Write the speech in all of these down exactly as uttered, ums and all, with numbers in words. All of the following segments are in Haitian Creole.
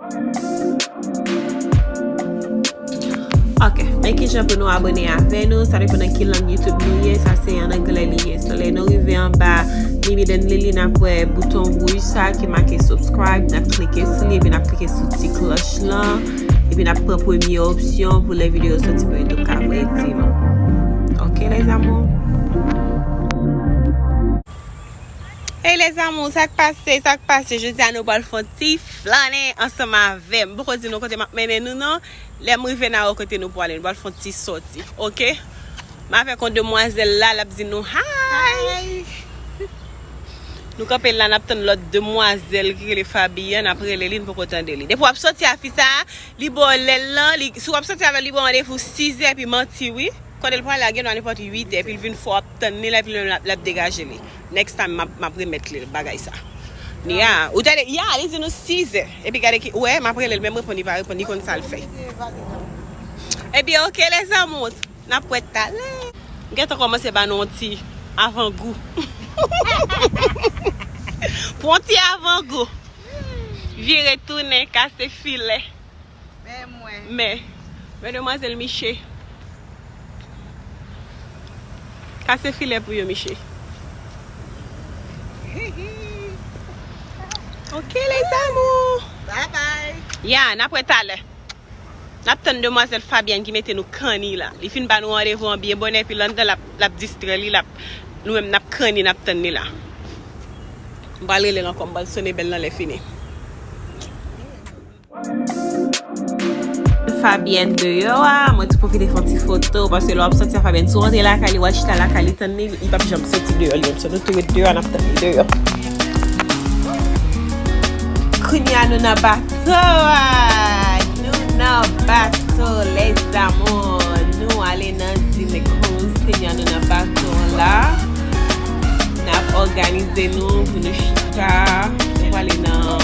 Ok, men kijan pou nou abòne avè nou, sa depann nan ki lang YouTube nou ye, sa se an anglè li ye. So, lè nou rive anba Mimi Denlily, n ap wè bouton wouj sa ki make subscribe, n ap klike sou li, epi n ap klike sou ti klòch lan, epi n ap pran premye opsyon pou lè videyo soti pou YouTube ka voye di nou. Ok, les amours. Hey les amours, sa k pase, sa k pase? Jodi a nou pral fè yon ti flannen ansanm avè m. M poko di nou kote m ap mennen nou non. Lè m rive n a wè kote nou pwale, nou pral fè yon ti sòti, ok? M avèk yon demwazèl la, l ap di nou hi. Nou kanpe la, n ap tann lòt demwazèl ki rele Fabienne, n ap rele li, n poko tande li. Depi w ap sòti a fi sa, li ba w lè l lan, li, si w ap sòti avè l, li ba w randevou sizè, epi manti wi. Kote l prale a, gen dwa nenpòt uit è, epi l vin fè w ap tann li la, epi l menm l ap, l ap degaje li. Next time, m ap, m ap remèt li bagay sa. Ya, ou tande, ya, li di nou sizè. Epi gade ki, ou wè, m ap rele l, menm reponn, li pa reponn, li konn sa l fè. Epi, ok, les amours, n ap wè talè. M gentan kòmanse ba nou yon ti avangou. Pou yon ti avangou. Vire tounen, kase filè. Men mwen. Men, men demwazèl Miche. Kase filè pou yo, Miche. Ok, les amours. Bye bye. Ya, n ap wè talè. N ap tann demwazèl Fabienne ki mete nou kanni la. Li fin ba nou randevou an byen bonè, epi l anndan l ap, l ap distrè li, l ap, nou menm n ap kanni, n ap tann li la. M pral rele l ankò, m pral sone bèl lan lè fini. Fabienne deyò a, mwen tou pwofite fè yon ti foto, paske lè w ap sòti a Fabienne, si w rantre lakay li, w al chita lakay li, tann li, li p ap janm soti deyò, li menm. So, nou tou ret deyò a, n ap tann li deyò. Kounye a, nou nan bato a, nou nan bato, les amours, nou ale nan Disney Cruise, kounye a, nou nan bato an la. N ap òganize nou pou nou chita. Nou prale nan,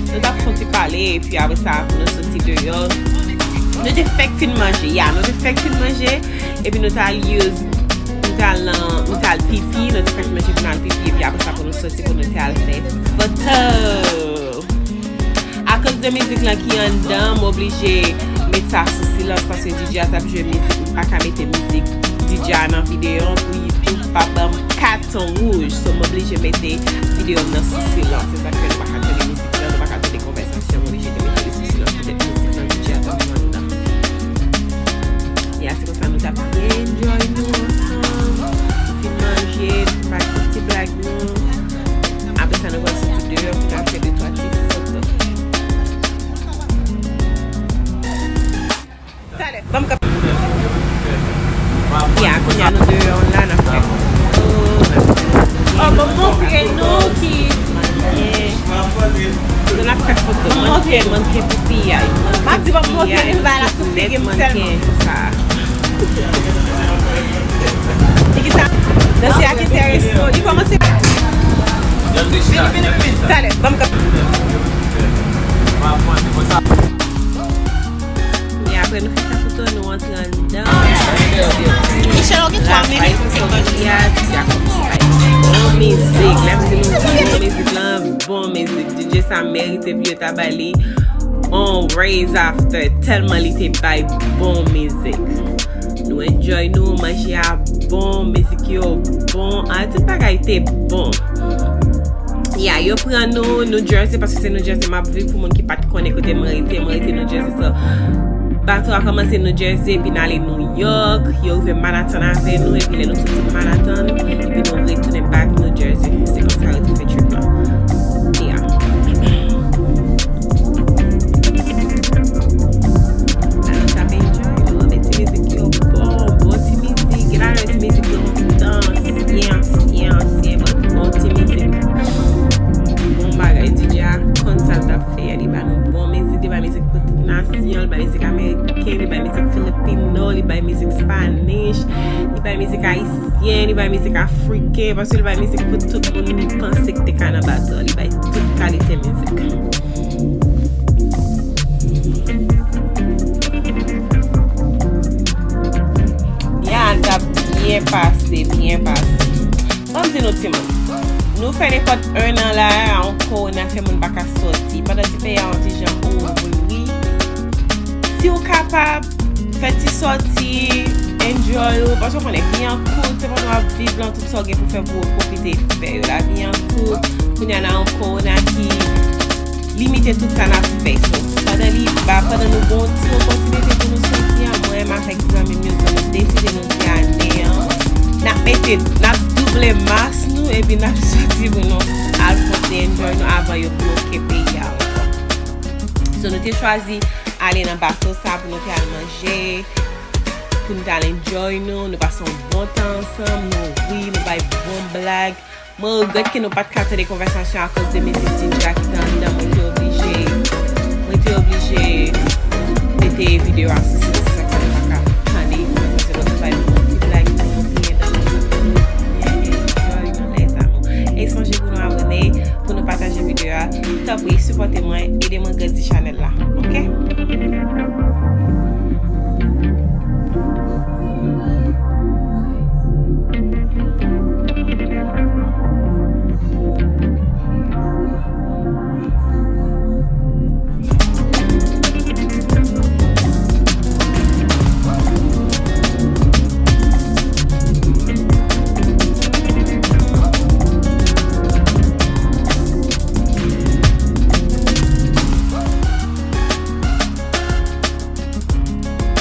nou t ap fè yon ti pale, epi apre sa, pou nou soti deyò. Nou te fèk fin manje, ya, nou te fèk fin manje, epi nou t al use, nou t al nan, nou t al pipi, nou te fèk manje pou nou al pipi, epi apre sa, pou nou soti, pou nou te al fè foto. Akoz de mizik lan ki anndan, m oblije met sa sou silans paske D J a t ap jwe mizik, m pa ka mete mizik D J a nan videyo an pou YouTube pa ban m katon wouj. So, m oblije mete videyo m nan sou silans. Se sa k fè nou pa ka tande mizik lan, nou pa ka tande konvèsasyon, m oblije te mete li sou silans poutèt mizik lan, D J a t ap jwe anndan. Ya, se konsa nou t ap byen enjoy nou ansanm. Fin manje, nou fè ti blag nou. Apre sa, nou pral soti deyò pou n al fè de twa ti foto. Talè, ban m kanpe. Ya, kounye a nou deyò la, n ap fè foto. Oh, ban m montre nou ki, yeah. Nou ap fè foto. Manke, manke pou piyay. M ap di ban m montre nou bagay la sou figi m sèlman. Sa. Li ki sa? Danse ak enterese. Li kòmanse. Talè, ban m kanpe. E apre nou fin fè foto, nou antre anndan. Michel, ou gen twa minit pou fè manje a. Bon mizik. Lè m di nou bon mizik lan, bon mizik. D J sa merite pou yo ta ba li on raise after. Tèlman li te bay bon mizik. Nou enjoy nou, manje a bon, mizik yo bon, a, tout bagay te bon. Ya, yo pran nou New Jersey, paske se New Jersey m ap viv, pou moun ki pa t konnen kote mwen rete, mwen rete New Jersey. So, bato a kòmanse New Jersey, epi n ale New York, yo rive Manhattan avè nou, epi lè nou soti Manhattan, epi nou retounen back New Jersey. Se konsa yo te fè trip lan. Ya. Alò, n ap enjoy nou, men ti mizik yo bon, bon ti mizik. Gen la lè ti mizik yo dans, ansyen, ansyen, ansyen, bon, bon ti mizik. Bon bagay, D J a konn sa l t ap fè a, li ba nou bon mizik, li bay mizik pou tout nasyon, li bay mizik ameriken, li bay mizik filipino, li bay mizik spanish, li bay mizik ayisyen, li bay mizik afriken, paske li bay mizik pou tout moun li panse ki te ka nan bato a, li bay tout kalite mizik. Ya, n t ap byen pase, byen pase. Ban m di nou timoun. Nou fè nenpòt en an la, yon kowona fè moun pa ka sòti. Pandan ti peyi a yon ti jan ouvri. Si w kapab, fè ti sòti, enjoy ou. Paske w konnen, vi an kout, se pandan w ap viv lan, tout sa w gen pou fè pou w pwofite fè yo. Lavi an kout, kounye a nan yon kowona ki limite tout sa n ap fè. So, pandan li, ba, pandan nou gen yon ti opòtinite pou nou sòti an, mwen menm avèk zanmi m yo, nou deside nou di ane an, n ap mete, n ap double mask nou, epi n ap sòti pou nou al fè ti enjoy nou avan yo bloke peyi a ankò. So, nou te chwazi ale nan bato sa pou nou te al manje, pou nou te al enjoy nou, nou pase yon bon tan ansanm, nou ri, nou bay bon blag. Mwen regrèt ke nou pa t ka tande konvèsasyon akoz de mezi danje a ki te anndan, mwen te oblije, mwen te oblije mete videyo a sou silans, se sa k fè nou pa ka tande, mwen panse nou te bay bon ti blag, nou riye nan mwen, nou byen enjoy nou, les amours. E sonje pou nou abòne, pou nou pataje videyo a. Tanpri, sipòte mwen, ede mwen grandi chanèl la, oke?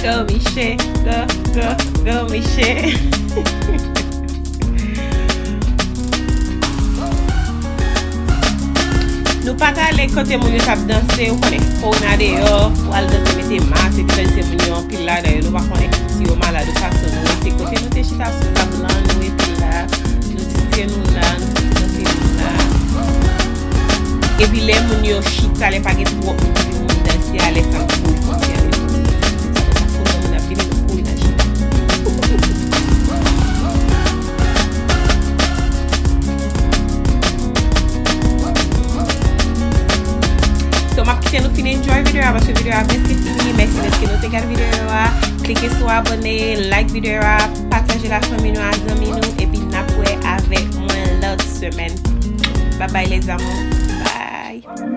Go, Miche, go, go, go, Miche. Nou pa t ale kote moun yo t ap danse, ou konnen, kowona deyò, ou al danse mete mask, epi danse moun yo anpil ladan yo, nou pa konnen si yo malad ou pa, so nou rete kote nou te chita sou tab lan, nou rete la, nou di ke nou la, nou di ke nou la. Epi lè moun yo chita, lè pa gen twòp moun ki vin danse a, lè sa m kouri kote a, epi sa fè sa kouri, moun ap vini, nou kouri nan chita. So, m ap kite nou fin enjoy videyo a, paske videyo a prèske fini. Mèsi dèske nou te gade videyo a. Klike sou abòne, like videyo a, pataje l a fanmi nou, a zanmi nou, epi n ap wè avèk mwen lòt semèn. Bye bye, les amours. Bye.